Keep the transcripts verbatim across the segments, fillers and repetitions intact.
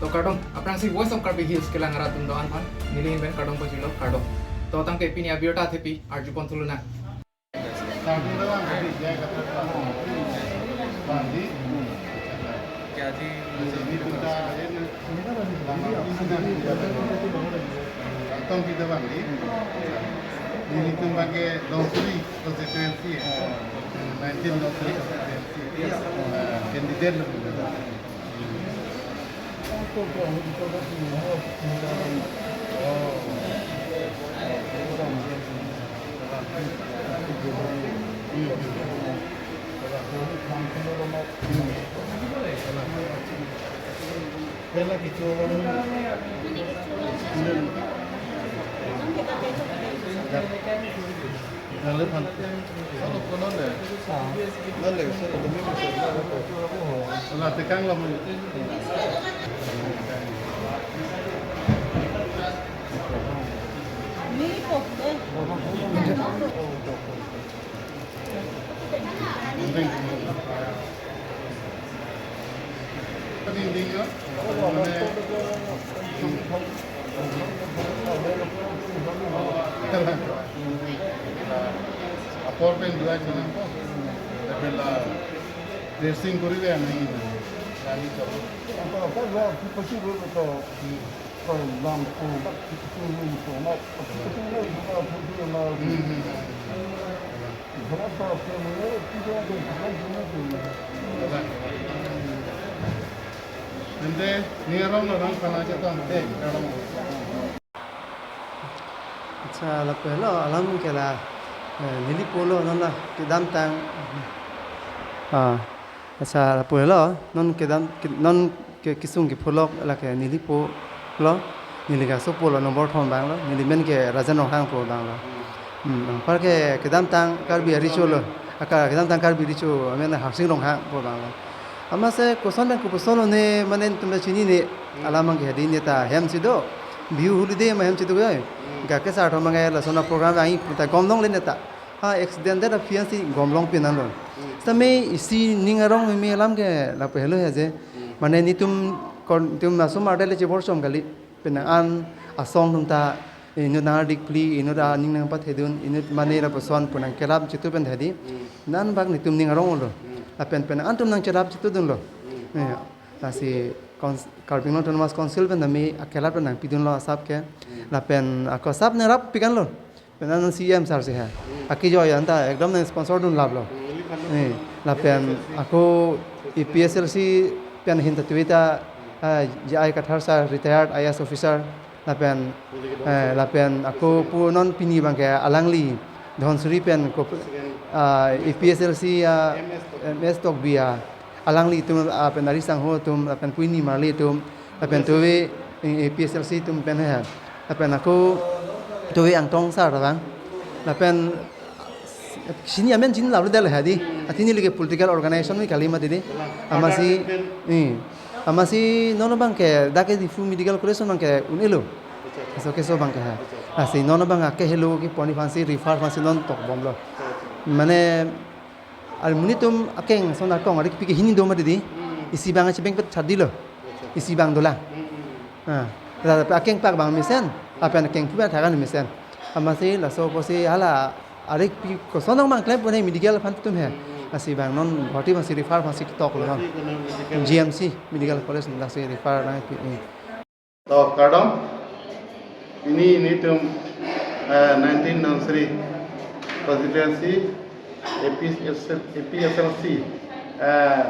To kardom, aphrangsi Voice of Karbi Hills kelang arat atum do-an aphan neli ahin pen kardom pajirlo, kardom. To tangte pini abirta athepi arjupon thulonang. Nelitum abang ke Dhansiri constituency, nineteen Dhansiri constituency, candidate lo. Ala tekang lo. Apor pen dua chana. Tapi la dressing kuri be anai. Lani chalo. Ante ning arong lo nang kana chetong te arong. Acha, lapu helo alam ke la, eh, neli pulo non la kedamtang. Ah, acha, lapu helo non kedam ke-, non ke kisung kepholok lake neli pulo, neli kaso pulo nombor thom abang lo, neli men ke Rajan Ronghang pu abang lo. Hmm, anpar ke kedamtang Karbi ariso lo, aka kedamtang Karbi ariso, amen Harsing Ronghang pu abang lo. Amatsi koson abang koposon lo ne, mane netum ta chinine, alam abang ke hedi ne ta hem si do, Bihu holiday ma hem si do koi. Ga ke sar thom abang ke lason a-program abang ta gom longle ne ta. Ha, accident det aphi ansi gom longpin an lo. Sitame isi ning arong meme alam ke lapu helo he je. Mane netum kon-, netum laso mardel le chebor chom kali. Penang an asong atum ta inut nangdik phli, inut aning nangpathedun, inut mane lapuson pu nangkelap chitu pen thedi. Nan bak netum ning arong lo. Lapen penang an atum nangchelap chitudun lo. Eh, lasi Cons-, Karbi Anglong Autonomous Council pen tame akelap pen nangpidun lo asap ke. Lapen ako asap nangrap pikan lo. Penang C M sir si ha. Akejoi anta ekdom nang sponsor dun lap lo. Eh, lapen ako A P S L C pen ahin ta tuita, ah, J I Kathar sir, retired I A S officer, lapen, eh, lapen ako pu non pini abang ke alangli Dhansiri pen ko, ah, A P S L C, ah, M S Tokbi, ah, alangli atum, ah, pen ari sangho atum, lapen Kuini Marli atum, lapen tuve, eh, A P S L C atum pen he. Lapen ako tuve Angtong sir abang. Lapen sini amen sini lalu del hadi. Atini lagi political organization ni kali mati di. Amatsi, eh, amatsi non abang ke dak ke Diphu Medical College abang ke un-elo. Keso keso abang ke ha. Lasi non abang ke helo kepon aphansi refer aphansi non tokbom lo. Mane, al muni atum akeng son akong arik pike hini do mati di. Isi abang chebeng pet chadi lo. Isi abang dolang. Ah, la akeng pak abang mesen. Lapen akeng pu abang thakan mesen. Amatsi laso apotsi hala arik pi koson nang mangklem pune medical aphan atum he. Lasi abang non Guwahati aphansi refer aphansi ketok lo non. G M C Medical College lasi refer nangpi. To kardom. Pini netum, eh, nineteen Dhansiri constituency A P S L, A P S L C, eh,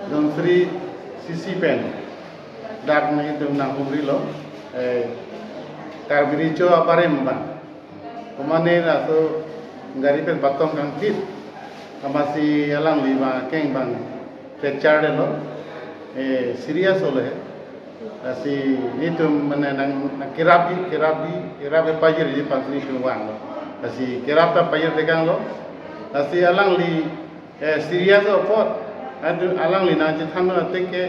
Dhansiri C C pen dak netum nanghumri lo, eh, Karbi Riso abarim abang. Komane laso gari pen baton kangtit. Amatsi alangli abang akeng abang fracture lo. Eh, serious lo he. Lasi netum mane nang, nangkerap di, kerap di, kerap di pajirji aphansi netum vanglo. Lasi kerap ta pajir tekang lo. Lasi alangli eh, serious apot, adu alangli nangchethan ateng ke,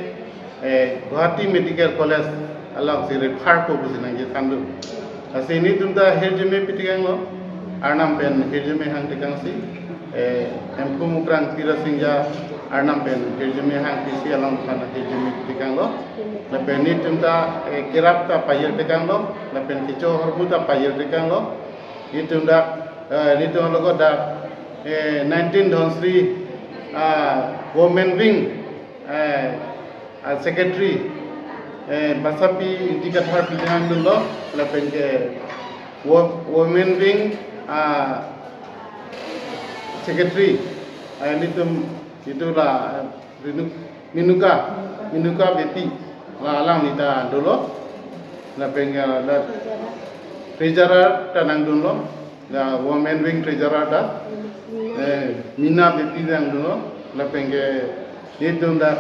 eh, Guwahati Medical College alongsi refer po pusi nangchethan do. Lasi netum ta hirjume pi tekang lo, arnam pen hirjume hang tekangsi, eh, Hemphu Mukrang Tira Singja, Arnam pen hirjume hang P C along aphan hirjume tekanglo. Lapen netum ta, eh, kerap ta pajir tekanglo. Lapen kecho ahormu ta pajir tekanglo. Netum ta, eh, netum alogot ta, eh, nineteen Dhansiri, ah, Women Wing, eh, ah, Secretary, eh, Basapi Ingti Kathar pi nangdunlo, lapen ke wo-, Women Wing, ah, Secretary, eh, netum itu la, eh, Rinu-, Minuka, Minuka Beypi, la alangli ta dolo, lapen ke la Treasurer ta nangdunlo, la Women Wing Treasurer ta, eh, Mina Beypi nangdunlo, lapen ke netum ta,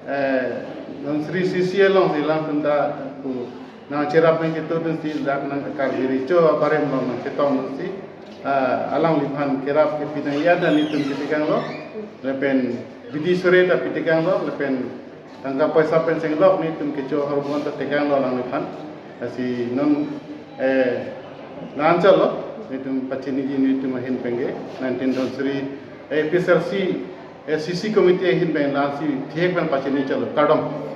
eh, Dhansiri C C alongsi alangtum ta pu nangcherap nangketodunsi, dak nang Karbi Recho abarim along nangchetongdunsi, ah, alangliphan kerap kepi nangji ta netum ketekanglo, lapen bidi sore ta pitekanglo, lapen tangka poisa pen chenglok netum kecho ahormu ta tekanglo alangliphan. Lasi non, eh, la-anchotlo, netum pachiniji netum ahin pen ke, nineteen Dhansiri, eh, A P H L C, eh, C C committee ahin pen lasi thihek pen pachini chotlo, kardom.